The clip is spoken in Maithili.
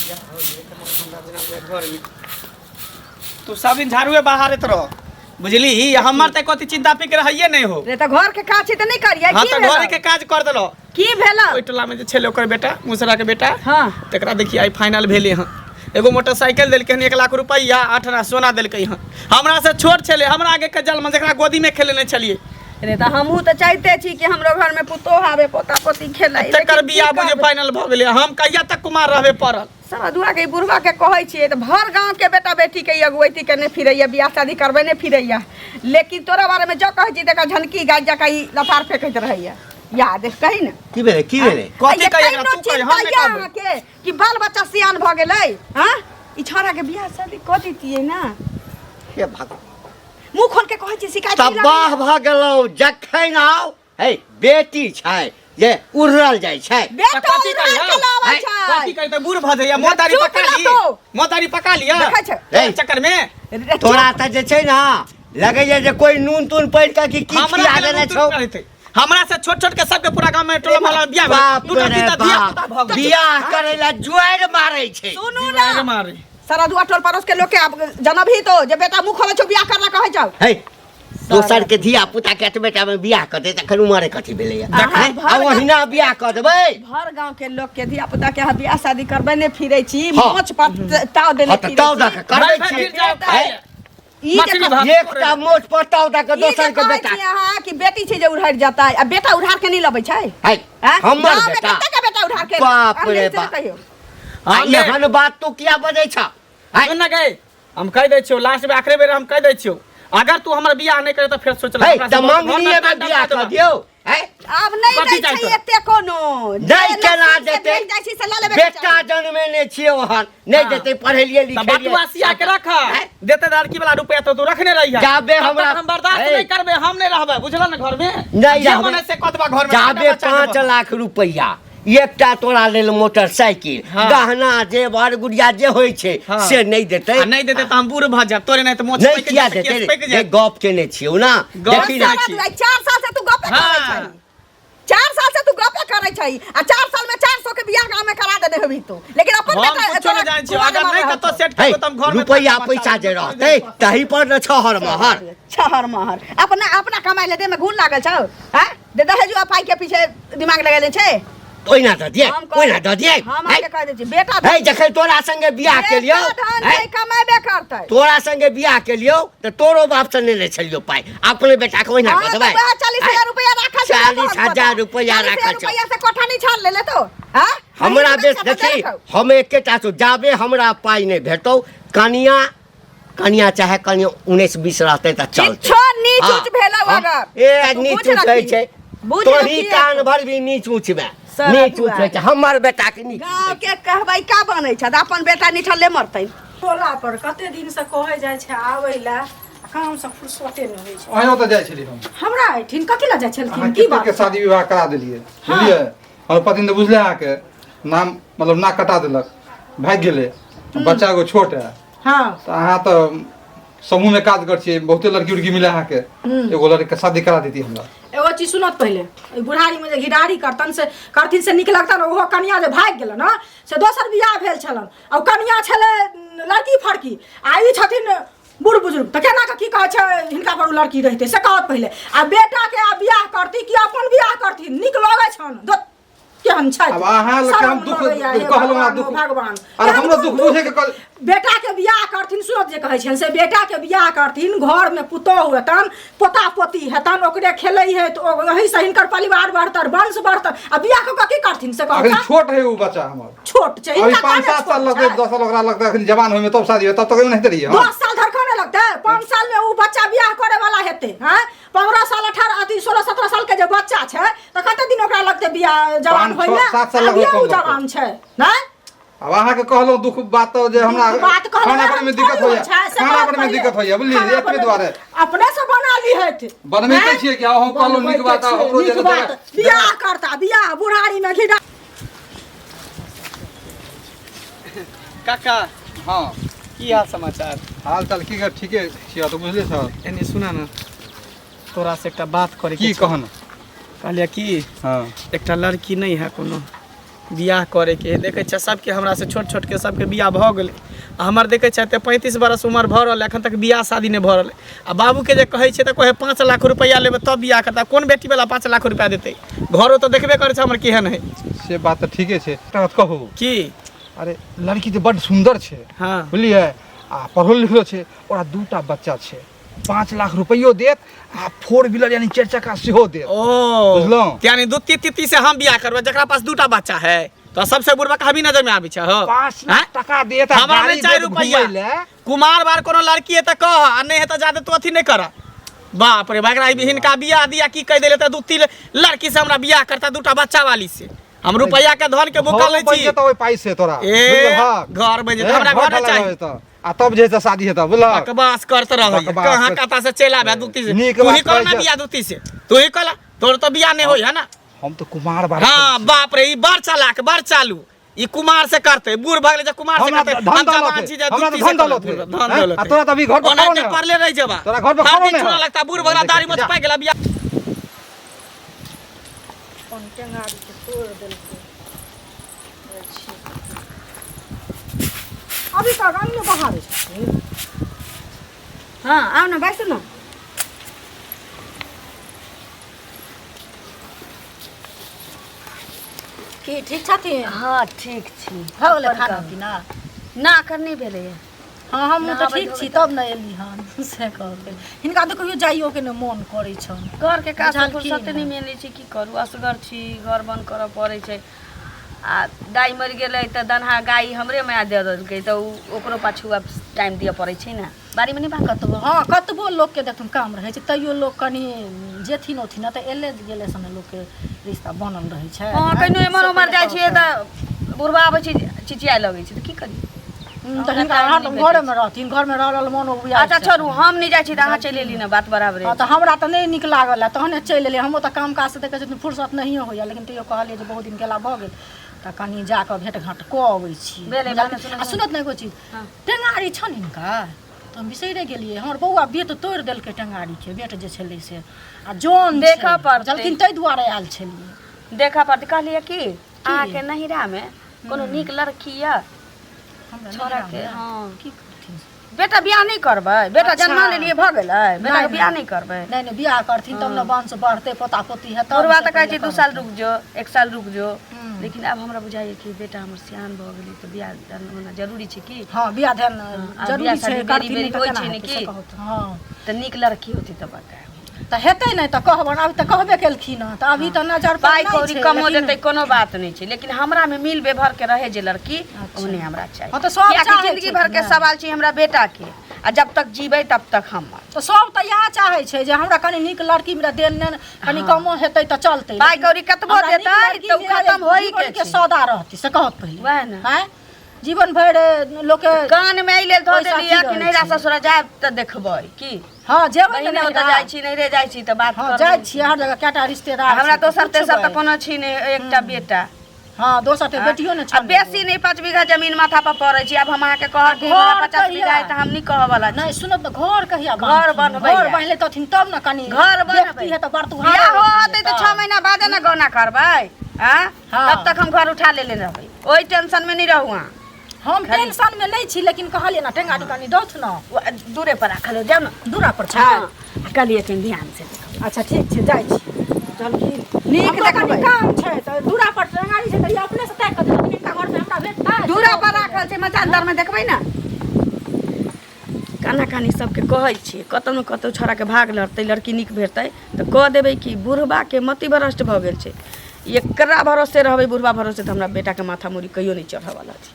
घरमे तू सब दिन झाड़ुए बहारैत रह, बुझली? हमर तऽ कथी चिंता फिक्र हइए नहि हो। रे, तऽ घर के काज छै तऽ नहि करियै? हाँ, की तऽ भेलौ? घरे के काज कर देलहो। की भेलौ? ओहि टोला में जे छलै ओकर बेटा, मुसरा के बेटा। हाँ। तकरा देखिए, आइ फाइनल भेलै हँ। एगो मोटरसाइकिल देलकै हन, 1 लाख रुपैआ, 8 आना सोना देलकै हँ। हमरा से छोट छलै, हमरा आगे के जलम, जकरा गोदी में खेलेने छलियै। रे, तऽ हमहूँ तऽ चाहते छी कि हमरो घर में पुतोह आवे, पोता पोती खेलै। तकर लेकिन की बियाह बुझे करबै? फाइनल भऽ गेलै। हम कहिया तक कुमार रहबे पड़ल? सरदुआ के ई बुढ़वा के कहै छियै तऽ भर गाँव के बेटा बेटी के ई अगुवैती के नहि फिरैया, बियाह शादी करबै नहि फिरैया, लेकिन तोरा बारे में जो कहै छी तकर झनकी गाज जकाँ ई लतार फेकैत रहैया। याद कही ने। की भेलै? की भेलै? कथी आ कही ये एकरा? तू कहिनो कही, हम नहि चिंता यऽ कहबै। अहाँके कि बाल बच्चा सियान भऽ गेलै? हाँ, ई छौड़ा के बियाह शादी कऽ दितियै ने। हे भगवान! मुँह खोल के कहै छी, शिकायत नहि तबाह लगैया। भऽ गेलहुँ। जखन आउ हे, बेटी छै जे उड़ल जाइ छै। बेटा तऽ कथी उड़ाय कही, के हौ? लाबै है, छै। कथी कही? तऽ बूढ़ भऽ जाइया, मोदारी चुप पका ना ली। तू। मोदारी पका लिअ। देखै छै। हे। चक्कर में रे, तोरा तऽ जे छै ने, लगैया जे कोई नून तून पड़ि कऽ कि की हमरा खिया केना देने नून छौ। तून कहैत? हमरा से छोट छोट के सबके पूरा गांव में, टोला मोहल्ला में बियाह भेल। बाप दूटा रे तीनटा धिया पुता बाप, भऽ गेल। बियाह करै लए ज्वारि मारै छै। सुनू जुआरि ना। मारे। सारा दुआ टोल पड़ोस के लोग के आब जनबही तो जे बेटा मुँह खोले छौ, बियाह करला कहै छौ। हे, दोसर के धिया पुता के एतबे टा में बियाह कर दे, तखन उमरे कथी भेलैया? अहाँ हैं? आ ओहिना बियाह कऽ देबै। भर गांव के लोग के धिया पुता के अहाँ बियाह शादी करबै ने फिरै छी। हाँ। मोछ पर ताव देने हाँ, तऽ फिरै ताव छी। दऽ कऽ करबै भाइ, भाइ, छी। गिर जाओ। हैं? ई जे मछली भात। एकटा मोछ पर ताव दऽ कऽ ई जे दोसर के कहै बेटा छी अहाँ कि बेटी छै जे उड़हरि जेतै, आ बेटा उड़ार के नहि लबै छै? है, हैं? हमर गाँव में बेटा। कते के बेटा उड़ार के बाप आन रे से बाप। कहियौ। आ हम एहन बात तू किया बजै छ? हैं? सुन ना गई, हम कहि दै छियौ, लास्ट में आखिरी बेर हम कहि दै छियौ, अगर तू हमर बियाह नहि करे तऽ फेर सोच ले। है, तऽ मंगनीये में बियाह कऽ दियौ। है? आब नहि कथी दै चाही छै तोरा? एते कोनो। नहि, जे केना नसीब से देतै? भेट जाइ छै से लऽ लेबे के बेटा चाही। जनमेने छियै ओहन, नहि हाँ। देतै? पढ़ेलियै तऽ लिखेलियै। बटुआ सिया के रख। हैं? देते लड़की वाला रुपया तऽ तू रखने रही। जाबे हमरा- हम बर्दाश्त है। नहि करबै, हम नहि रहबै, बुझल ने घर में? नहि जे रहबै। मन है से कऽ देबा घर में। जाबे बच्चा 5 देबऽ। लाख रुपैआ, एकटा तोरा लेल मोटरसाइकिल, हाँ। गहना जेवर गुड़िया जे होइ छै, हाँ। से नहि देतै। आ नहि देतै तऽ हम बूढ़ भऽ जायब तोरे नहि तऽ मोछ नहि, पाकि किया जायत, देतै केश रे? पाकि नहि, जायत। गप केने छियौ ना। गप देखी ना। केने छी। 4 साल से तू गपे करै हाँ। छही। 4 साल से तू गपे करै छही आ 4 साल में 400 के बियाह गाँव में करा देने होबी तू, लेकिन अपन हम बेटा कुछो तोरा नहि जानै छियौ। कुमार अगर नहि रहल कतौ छौ। सेट है, करबो तऽ हम घर में रुपैआ पैसा जे रहतै तही पर ने छहर महर। छहर महर। अपना अपना कमाइ ले देह में घून लागल छौ? हैं, दे दहेजुआ पाई के पीछे दिमाग लगेले छै। ओहिना दऽ दियै? हम कह- ओहिना दऽ दियै? हम है? अहाँके कह दै छी, बेटा है, जखन तोरा संगे बियाह केलियौ, बेटा धन है? छै, कमेबे करतै। तोरा संगे बियाह केलियौ तऽ तोरो बाप से नेने छलियौ पाइ, अपने बेटा के ओहिना हाँ, कऽ तऽ देबै? वएह 40,000 रुपया राखल छै। 40,000 रुपैआ राखल छौ। रुपया से कोठा नहीं छान लेले तो? हाँ, हमरा अहीं बेस के देखी, देखौ। हम एकेटा छौ, जाबे हमरा पाइ नहि भेटौ, कनिया कनिया चाहे कनिया 19-20 रहतै तऽ चलतै। किछो नीच हाँ, ऊँच भेलौ अगर, ए तऽ तू नीच बुझ ऊँच होइ रखी। छै। बुझ तोही रखी। कान भरबी नीच ऊँच मे। सर, नीच ऊँच अथुआ। होइ छै हमर बेटा के नीच। गाँव के कहबै का बनै छै? तऽ अपन बेटा निठल्ले मरतै। टोला पर कते दिन से कहै जाइ छै आबै लए, आ काम से फुर्सते नहि होइ छै। अहीं ओतऽ जाइ छलियै हम। हमरा एहिठिन कथी लए जाइ अहाँ छलखिन? की कते बात? के शादी विवाह करा देलियै, बुझलियै? हमर पत्नी तऽ बुझले अहाँके नाम, मतलब नाक कटा देलक, भागि गेलै। बच्चा एगो छोट है। तऽ अहाँ तऽ समूह में काज कर छियै, बहुते लड़की उड़की मिले अहाँके, एगो लड़की के शादी करा देती हमरा। एगो चीज सुनत पहिले, एहि बुढ़ारीमे जे घिढारी करतन से करथिन से नीक लगतन? ओहो कनिया जे भागि गेलन हँ से दोसर बियाह भेल छलन, आ ओ कनिया छलै लड़की फड़की, आ ई छथिन बूढ़ बुजुर्ग, तऽ केना कऽ की कहै छै हिनका पर ओ लड़की रहितै से कहत पहिले। आ बेटाके आ बियाह करती कि अपन बियाह करथिन नीक लगै छनि? केहन छथि? आब अहाँ लग शरम हम दुख लगैया, हे कहलहुँ, अहाँ भगवान, दुख ओ भगवान। अरे केहन हमरो दुख बुझे के कल बेटा के बियाह करथिन, सुनत जे कहै छियनि से, बेटा के बियाह करथिन, घर में पुतोहु हेतन, पोता पोती हेतन, ओकरे खेलै है तऽ ओहि से हिनकर परिवार बढ़तन, वंश बढ़तन। आ बियाह कऽ कऽ की करथिन से कहू? अखन तऽ? छोट है ओ बच्चा हमर। छोट छै? अभी हिनका 5 कहने 7 साल छोट लगतै, छै? 10 साल ओकरा लगतै अखन जवान होइमे, तब शादी होय, तब तक नहीं रहियै हम। 10 साल धरखने लगतै? 5 साल में ओ बच्चा बियाह करे वाला हेतै? हैं, 15 साल, 18, अथी 16-17 साल के जे बच्चा छै तऽ कते दिन ओकरा लगतै बियाह जवान 5, होय 6, में? 7 साल आ लगतै, बियाह कम ओ लगतै। जवान छै नहि? अब अहाँके कहलहुँ दुख बात तऽ जे हमरा दुख बात कहलहुँ, खाना बनबै में दिक्कत थोड़ी होइया। होइ छै, से खाना कहत बनबै में पहिले। दिक्कत होइया, बुझलियै? खाना एतबे बनबै- दुआरे। अपने से बना ली हेत। बनबैते हैं? छियै कि अहूँ कहलहुँ नीक बात, आ बनबैते हमरो छियै, जे नीक बात। बियाह करता बियाह, बुढ़ारी में घिढा। काका। हाँ। की हाल समाचार? हाल चाल की कर, ठीके छियै तऽ बुझलियै सर। एने सुना ने, तोरा से एकटा बात करे की? कहन। कहलियै कि एकटा लड़की नहीं है कोनो? बियाह करैके है। देखै छियै सबके हमरा से छोट छोटके सबके बियाह भऽ गेलै आ हमर देखै छियै तऽ 35 बरस उमर भऽ रहल है, एखन तक बियाह शादी नहि भऽ रहल है। आ बाबूके जे कहै छियै तऽ कहै 5 लाख रुपैआ लेबै तब बियाह करतै। कोन बेटीवला 5 लाख रुपैआ देतै? घरो तऽ देखबे करै छै हमर केहन है। से बात तऽ ठीके छै। एकटा बात कहू की? अरे लड़की तऽ बड्ड सुन्दर छै। हँ। बुझलियै, आ पढ़ल लिखलो छै, ओकरा 2टा बच्चा छै, 5 लाख रुपैयो देत आ 4 व्हीलर यानी 4 चक्का सेहो देत। ओ बुझलहुँ? यानी दू तीती से हम बियाह करबै जकरा पास 2टा बच्चा है तो सबसे बुढ़बा कभी नजर में आबै छै हो। 5 लाख आँय? टका देत आ हमरा गाड़ी नहि चाही देत रुपैआ। घुमै लए। कुमार बार कोनो लड़की है तऽ कह, आ नहि है तऽ जादे तू अथी नहि कर। बाप रे बाप, हिनका बियाह दिया की कहि देले तऽ 2-3 लड़की से हमरा बियाह करता, 2टा बच्चा वाली से। हम रुपैआ के धन के भूखल घरो नहीं बनि छी। जेतौ ओहि पाइ से तोरा। ए, बुझलहक? घर बनि जेतौ, ए, हमरा घर नहि ढला चाही। जेतौ। आ तब जे छै शादी हेतौ, बुझलहक? बकवास करत रहै, बकवास कहाँ कर- कता से चलि आबे दूती से। नीक तू ही बात कर ना कहै छै। बियाह दूती से, तू ही कला, तोर तो बियाह नहीं होई है ना। हम तो कुमार बार। हाँ बाप रे, ई बड़ चालाक बड़ चालू, ई कुमार से करते, बूढ़ भऽ गेलै जे कुमार से हमरा करते। धन हम दौलत जवान है। छी जे हमरा दूती धन से दौलत करबै, है। धन हैं? दौलत आ है। तोरा तऽ अभी घर पर ओना खड़ो के नहि पड़ले रहि जेबा। तोरा घर पर हर खड़ो दिन नहि चूड़ा हो। लगता, बूढ़ भऽ गेला, दाढ़ी मोछ जा। पाकि गेला, बियाह। कोन टेंगारी के तोड़ि देलकै। अभी तक अंगने बहारै छथिन। हँ आउ ने, बैसू ने। की ठीक छथिन? हँ ठीक छी। भऽ गेलै खाना पीना? ना एखन नहि भेलैए। हँ हमहूँ तऽ नहाबै ठीक धोबै छी तब ने एली हन, से कहबै। हिनका तऽ कहियो जाइयोके नहि मोन करै छनि। घरके काज बुझलखिन। फुर्सते नहि मिलै छै, की करू, असगर छी, घर बंद करऽ पड़ै छै। आ दाइ मरि गेलै तऽ दनहा गाय हमरे माय दऽ देलकै, तऽ ओ ओकरो पाछू आब टाइम दिअ पड़ै छै ने, बाड़ीमे नहि भागत। कतबो हँ कतबो लोकके देखथुन काम रहै छै तैयो लोक कनि जेथिन ओथिन ने तऽ एले गेले से ने लोकके रिश्ता बनल रहै छै। हँ कहिनो एम्हर ओम्हर जाइ छियै तऽ बुढ़बा आबै छै चिचियाए लगै छै, तऽ की करी? तऽ हिनका हरदम घरेमे रहथिन, घरमे रहल मोन उबिया। अच्छा छोड़ू, हम नहि जाइ छी तऽ अहाँ चलि एली ने, बात बराबरे। हँ तऽ हमरा तऽ नहि नीक लागल है तहने चलि एलियै। हमहूँ तऽ काम काजसँ देखै छथिन फुर्सत नहिए होइए, लेकिन तैयो कहलियै जे बहुत दिन गेला भऽ गेल तऽ कनि जाकऽ भेँट घाँट कऽ अबै छी। भेलै, आ सुनत ने एगो चीज, टेंगारी छनि हिनका तऽ हम बिसरि गेलियै। हमर बौआ बेत तोड़ि देलकै टेंगारीके, बेट जे छलै से आ जन देखऽ पड़तै। बुझलखिन, ताहि दुआरे आयल छलियै। देखऽ पड़तै। कहलियै कि अहाँके नहिरामे कोनो नीक लड़की यऽ छोड़ाके? हँ की करथिन बेटा, बियाह नहि करबै? बेटा जन्मा लेलियै भऽ गेलै, बेटाके बियाह नहि करबै? नहि नहि, बियाह करथिन तब ने वंश बढ़तै, पोता पोती हेतै। बुढ़वा तऽ कहै छै 2 साल रुक जो, 1 साल रुक जो, लेकिन आब हमरा बुझाइए कि बेटा हमर सियान भऽ गेलै तऽ बियाह दान होना जरूरी छै की। हँ बियाह दान जरूरी छै, बेरी बेरी होइ छै ने की। हँ तऽ नीक लड़की होती तऽ बतायब। तऽ हेतै नहि तऽ कहबनि, अभी तऽ कहबे केलखिन हँ, तऽ अभी तऽ नजर पाइ कौड़ी कमो देतै कोनो बात नहि छै, लेकिन हमरामे मिल व्यवहार के रहे जे लड़की ओहने हमरा चाही। हँ तऽ सब कियाकि जिंदगी भर के सवाल छै हमरा बेटा के, आ जब तक जीबै तब तक हमर। तऽ सब तऽ इएह चाहै छै जे हमरा कनि नीक लड़की हमरा देल ने, कनि कमो हेतै तऽ चलतै। पाइ कौड़ी कतबो देतै तऽ ओ खतम होइ के सौदा रहतै, से कहत पहिले। वएह ने। आँय जीवन भरि लोकके कान मे एहि लेल धऽ देलियै कि नैहरा ससुरा जायब तऽ देखबै की। हँ जेबै ने, बहिने ओतऽ जाइ छी, नैहरे जाइ छी तऽ बात। हँ जाइ छियै हर जगह, कएटा रिश्तेदार। हमरा दोसर तेसर तऽ कोनो छी नहि, एकटा बेटा। हँ दोसर तऽ बेटियो ने छै। बेसी नहि, 5 बीघा जमीन माथा पर पड़ै छै। आब हम अहाँके कहब कि हमरा 50 बीघा है तऽ हम नहि कहऽ वाला। नहि सुनब तऽ घर कहिया घर बनबै? घर बनले तथिन तब ने कनि घर बनबै है तऽ बड़ तू बियाह हो होतै तऽ 6 महीना बादे ने गौना करबै। आँ तब तक हम घर उठा लेले रहबै, ओहि टेंशन में नहि रहू अहाँ। हम टेंशन में नहीं छी, लेकिन कहलियै ना टेंगा टुकानी दौथ ना, दूरे पर राखल जाउ ने। दूरा पर छै। कहलियै कनि ध्यान से देखबै। अच्छा ठीक छै, जाइ छी। चलखिन नीक देखबै, काम छै तऽ दूरा पर टेंगारी छै तऽ ई अपने से ताकि कऽ देलखिन, हिनका घर में हमरा भेटतै। दूरा पर राखल छै, मचान तर में देखबै ने। काना कानी सबके कहै छियै, कतौ ने कतौ छोड़ाके भाग लड़तै, लड़की नीक भेटतै तऽ कऽ देबै कि। बुढ़बाके मति भ्रष्ट भऽ गेल छै, एकरा भरोसे रहबै, बुढ़बा भरोसे तऽ हमरा बेटाके माथा मूड़ी कहियो नहि चढ़ऽवला छै।